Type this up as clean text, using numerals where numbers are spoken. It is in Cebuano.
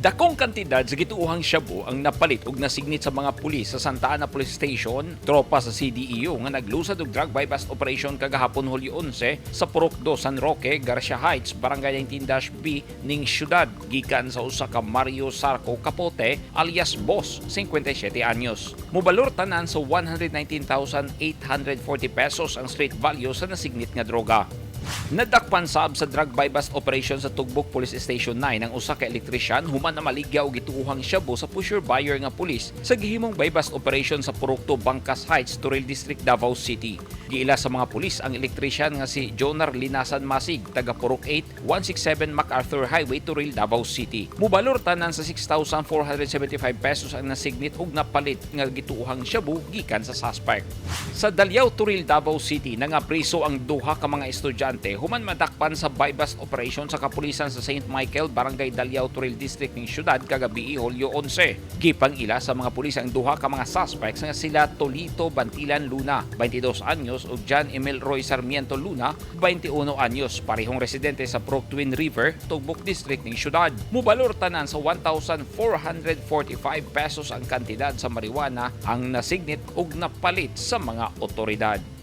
Dakong kantidad sa gituohang shabu ang napalit og nasignit sa mga pulis sa Santa Ana Police Station, tropa sa CDEU nga naglusad og drug buy-bust operation kagahapon, Hulyo 11, sa Purok 2, San Roque, Garcia Heights, Barangay 19-B ning syudad gikan sa usa ka Mario Sarco Capote alias Boss, 57 anyos. Mobalor tanan sa 119,840 pesos ang street value sa nasignit nga droga. Nadakpan sab sa drug buy-bust operation sa Tugbok Police Station 9 ang usa ka elektrisyan human na maligya og gituohang shabu sa pusher buyer nga pulis sa gihimong buy-bust operation sa Purok 2, Bangkas Heights, Toril District, Davao City. Giila sa mga pulis ang elektrisyan nga si Jonar Linasan Masig, taga Purok 8, 167 MacArthur Highway, Toril, Davao City. Mubalor tanan sa 6,475 pesos ang nasignit og napalit nga gituohang shabu gikan sa suspect. Sa Daliao, Toril, Davao City, nangapriso ang duha ka mga estudyante human madakpan sa buy-bust operation sa kapulisan sa St. Michael, Barangay Daliao, Toril District ning syudad kagabi, Hulyo 11. Gipang ila sa mga pulis ang duha ka mga suspects nga sila Tolito Bantilan Luna, 22 anyos, ug John Emil Roy Sarmiento Luna, 21 anyos, parehong residente sa Purok Twin River, Tugbok District ning syudad. Mubalor tanan sa 1,445 pesos ang kantidad sa marijuana ang nasignit ug napalit sa mga otoridad.